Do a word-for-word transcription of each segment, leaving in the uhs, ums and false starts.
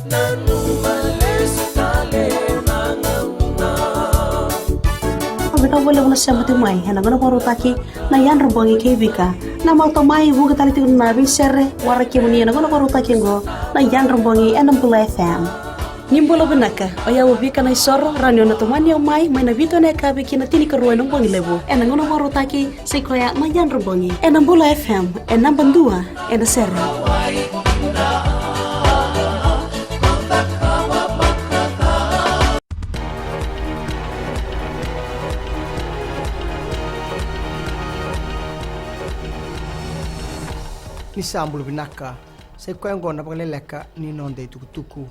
Au vinaka vakalevu na sema tiko mai ena gauna vakarautaki na Yadra Bogi kei Vika. Na mata mai vuka tale tiko na veisere waraki kemuni ena gauna vakarautaki oqo na Yadra Bogi ena Bula F M. Ni bula vinaka, o yau o Vika Naisoro, rawa ni o na tomani au mai, mai na vitu ena yakavi ki na tinikarua ena bogi levu. Ena gauna vakarautaki, sa i koya na Yadra Bogi. Ena Bula F M, e naba dua ena sere. Ni sa bula vinaka, sa i koya oqo na vakaleleka ni noda itukutuku.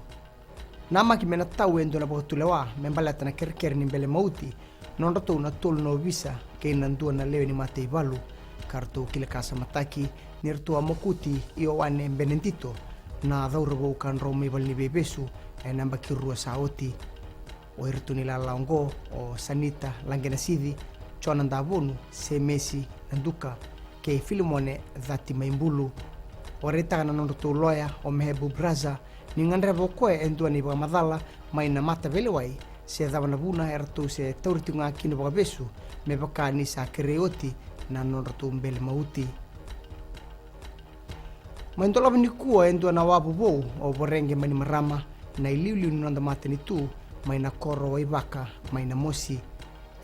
Namaki me na tau e dua na vakatulewa me baleta na kerekere ni bele mauti nodratou na tolu na ovisa kei na dua na lewe ni mataivalu, ka ratou kilakasamataki ni ratou a mokuti Ioane Benedito na cauravou ka drau mai valeniveivesu ena yabaki rua sa oti. O iratou na ilala oqo o Sanita Laqenasici, Jona Davonu, Semesi Naduka kei Filimone Cati mai Bulu. Vakaraitaka na nodratou loya o Mehebu Braza ni gadreva o koya e dua na ivakamacala mai na mataveilewai se cava na vuna eratou se tauri tiko ga kina vakavesu me vaka ni sa kerei oti na nodratou bele mauti. Mai dolava nikua e dua na wavu vou o Voreqe Bainimarama, na iliuliu ni noda matanitu mai na koro o Ivaka mai Namosi.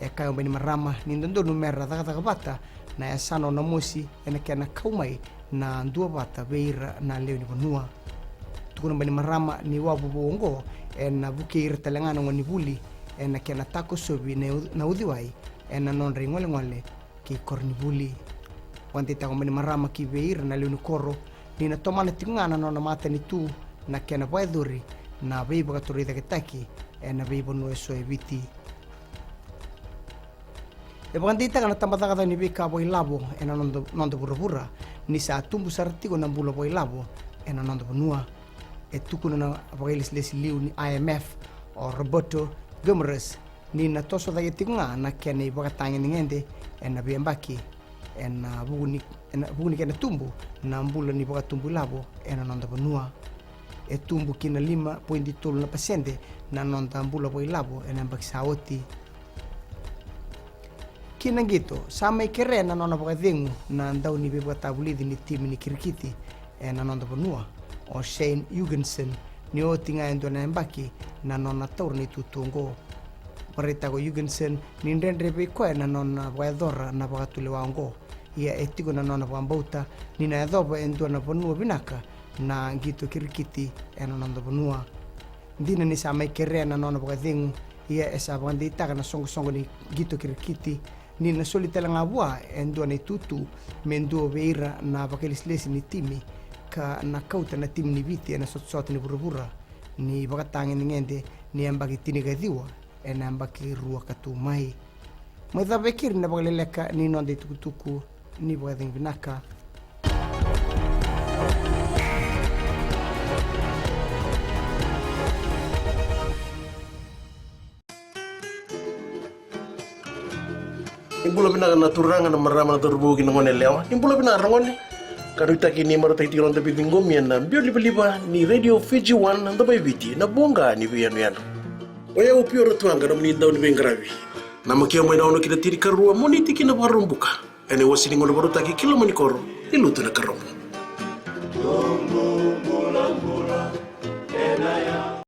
E kaya o Bainimarama ni dodonu me ra cakacaka vata na yasana o Namosi ena kena kau mai na duavata vei ira na lewe ni vanua. Tukuna o Bainimarama ni wavu vou oqo ena vukei ira tale ga na gonevuli ena kena takosovi na u-, na uciwai ena nodra igolegole kei koronivuli. Vakadeitaka o Bainimarama ki vei ira na lewe ni koro ni na tomana tiko ga na nona matanitu na kena vakayacori na veivakatorocaketaki ena veivanua eso e Viti. E vakadeitaka na tabacakacaka ni veika vakailavo ena noda, noda vuravura ni sa tubu sara tiko na bula vakailavo ena noda vanua. E tukuna na vakailesilesi liu ni I M F o Roberto Guimaraes ni na toso cake tiko ga na kena ivakatagedegede ena veiyabaki ena vuku ni, ena vuku ni kena tubu na bula ni vakatubu ilavo ena noda vanua. E tubu ki na lima poidi tolu na pasede na noda bula vakailavo ena yabaki sa oti. Ki na qito, sa mai kerea na nona vakacegu na dauniveivakatavulici ni timi ni kirikiti ena noda vanua, o Shane Jurgensen, ni oti ga e dua na yabaki na nona taura na itutu oqo. Vakaraitaka o Jurgensen ni dredre vei koya na nona vakayacora na vakatulewa oqo. Ia e tiko na nona vakabauta ni na yacova e dua na vanua vinaka na qito kirikiti ena noda vanua. Dina ni sa mai kerea na nona vakacegu, ia e sa vakadeitaka na soqosoqo ni qito kirikiti ni na soli tale ga vua e dua na itutu me dua vei ira na vakailesilesi ni timi ka na kauta na timi ni Viti ena sotasota ni vuravura ni vakatagedegede ni yabaki tinikaciwa ena yabaki rua ka tu mai. Mai cava e keri na vakaleleka ni noda itukutuku, ni vakacegu vinaka. Ni bula vinaka na turaga, na marama, na cauravou kei na gone yalewa. Ni bula vinaka ragone. Ka nuitaki ni marautaki tiko na noda veiciqomi ena biau livaliva ni Radio Fiji One, na Domo i Viti, na voqa ni veiyanuyanu. O yau Pio Ratuaqa, nomuni dauniveiqaravi. Namakia mai na ono ki na tinikarua, Moniti ki na Vakaraubuka. Ena iwase ni gauna vakarautaki ki loma ni koro, ni Lutunakaraubu.